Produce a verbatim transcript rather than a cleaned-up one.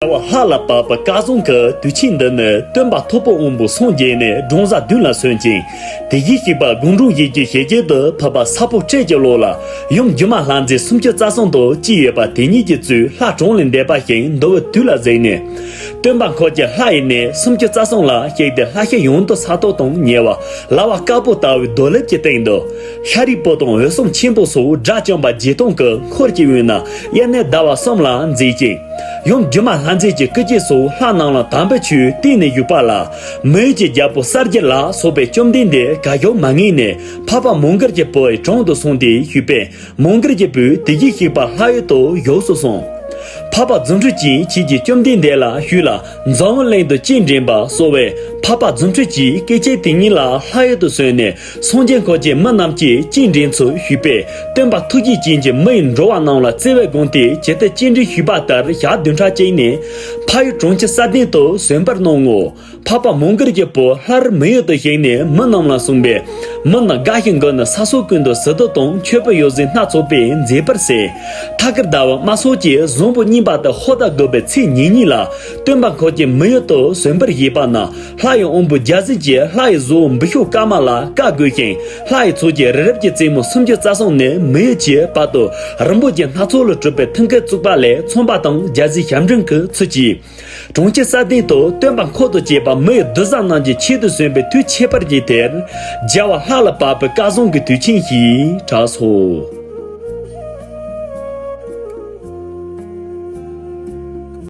རྒྱལ་བ་ལྷ་ལ་བབས་པའི་སྐལ་བཟང་གི་དུས་ཆེན་འདི་ནི་སྟོན་པ་ཐུབ་པ་དབང་པོ་སངས་རྒྱས་ནས་འབྲོང་བཟའ་བདུད་ལ་སོན་ཅིང་། དེ་བཞིན་གཤེགས་པ་དགུང་གྲངས་བཞི་བཅུ་ཞེ་བརྒྱད་དུ་ཕེབས་པ་ས་ཕོ་སྤྲེལ་གྱི་ལོ་ལ་ཡུམ་སྒྱུ་མ་ལྷ་མཛེས་སུམ་ཅུ་རྩ་གསུམ་དང་བཅས་ཡོད་པ་དེ་ཉིད་ཀྱིས་གཙོས་ལྷ་གྲངས་ལས་འདས་པ་ཞིང་འདུལ་བའི་དུས་ལ་གཟིགས་ནས། སྟོན་པ་འཁོར་གྱི་ལྷ་ཡི་གནས་སུམ་ཅུ་རྩ་གསུམ་ལ་གཤེགས་ཏེ་ལྷ་བཤད་ཡོངས་དུ་ས་ཐོག་དང་ཉེ་བ་ལ་བ་དཀར་པོ་ལྟ་བུའི་རྡོ་ལེབ་ཀྱི་སྟེང་དུ། ཤཱ་རིའི་བུ་དང་འོད་སྲུང་ཆེན་པོ་སོགས་དགྲ་བཅོམ་པ་བརྒྱད་སྟོང་གི་འཁོར་གྱི་དབུས་ན་དབྱར་གནས་ཟླ་བ་གསུམ་ལ་མཛེས་ཤིང་། ཡུམ་སྒྱུ་མ་ལྷ་མཛེས་ཀྱི་སྐུ་སྐྱེ་སོགས་ལྷ་རྣམས་ལ་དམ་པའི་ཆོས་བསྟན་ནས་བཞུགས་པ་ལ། མི་ཡུལ་གྱི་རྒྱལ་པོ་གསལ་རྒྱལ་ལ་སོགས་པས་བཅོམ་ལྡན་འདས་གར་བཞུགས་མ་ངེས་ནས་འཕགས་པ་མོའུ་འགལ་གྱི་བུ་ཡི་དྲུང་དུ་སོང་སྟེ་ཞུས་པས། མོའུ་འགལ་གྱི་བུས་དེ་བཞིན་གཤེགས་པ་ལྷ་ཡུལ་དུ་བཞུགས་སུ་སོང་། འཕགས་པ་རྫུ་འཕྲུལ་གྱིས་ཁྱེད་ཀྱིས་བཅོམ་ལྡན་འདས་ལ་ཞུས་ལ། འཛམ་བུ་གླིང་དུ་སྤྱན་འདྲེན་པ་གསོལ་བས། འཕགས་པ་རྫུ་འཕྲུལ་གྱིས་སྐད་ཅིག་དེ་ཉིད་ལ་ལྷ་ཡུལ་དུ་སོན་ནས་སངས་རྒྱས་འཁོར་གྱི་མི་རྣམས་ཀྱིས་སྤྱན་འདྲེན་ཚུལ་ཞུས་པས། སྟོན་པ་ཐུགས་རྗེ་ཅན་གྱིས་མི་ཡི་འགྲོ་བ་རྣམས་ལ་བརྩེ་བས་དགོངས་ཏེ་ཇི་ལྟར་སྤྱན་འདྲེན་ཞུས་པ་ལྟར་ཞག་བདུན་ཕྲག་གཅིག་ནས་ཕ་ཡུལ་གྲོང་ཁྱེར་སཱ་ཏན་དུ་སོན་པར་གནང་ངོ་། འཕགས་པ་མོའུ་འགལ་གྱི་བུ་སླར་མི་ཡུལ་དུ་བཞེངས་ནས་མི་རྣམས་ལ་གསུངས་པས། མི་རྣམས་དགའ་ཞིང་མགུ་ནས་ས་སོ་ཀུན་ཏུ་གཟི་བདུད་དང་མཆོད་པའི་ཡོ་བྱད་སྣ་ཚོགས་པས་མཛེས་པར་གསལ། ཐ་ཀར་ཟླ་བའི་དམར་སོགས་ཀྱི་བཟང་པོ་རྙིང་པ་དང་ཧོར་ཟླ་དགུ་པའི་ཚེས་ཉེར་གཉིས་ལ་སྟོན་པ་འཁོར་གྱི་མི་ཡུལ་དུ་སོན་པར་བཞེད་པ་ན། ལྷ་ཡི་དབང་པོ་བརྒྱ་བྱིན་གྱིས་ལྷ་ཡི་བཟོ་བོ་འབུ་ཤོག་དཀར་དམར་ལ་བཀའ་བསྒོས་ཤིང་། ལྷ་ཡི་ཚོགས་ཀྱི་རི་རབ་ཀྱི་རྩེ་མོ་སུམ་ཅུ་རྩ་གསུམ་ནས་མི་ཡུལ་གྱི་བར་དུ་རིན་པོ་ཆེ་སྣ་ཚོགས་ལས་གྲུབ་པའི་མཐིང་གའི་བཙུགས་པ་ལས་ཚངས་པ་དང་བརྒྱ་བྱིན་ཞབས་འབྲིང་གི་ཚུལ་གྱིས། གྲོང་ཁྱེར་སཱ་ཏན་དུ་སྟོན་པ་འཁོར་དང་བཅས་པ་མི་ཡི་གདུལ་བྱ་རྣམས་ཀྱི་ཆེད་དུ་སོན་པའི་དུས་ཁྱད་པར་གྱི་དེར། རྒྱལ་བ་ལྷ་ལ་བབས་པའི་སྐལ་བཟང་གི་དུས་ཆེན་ཞེས་གྲགས་སོ།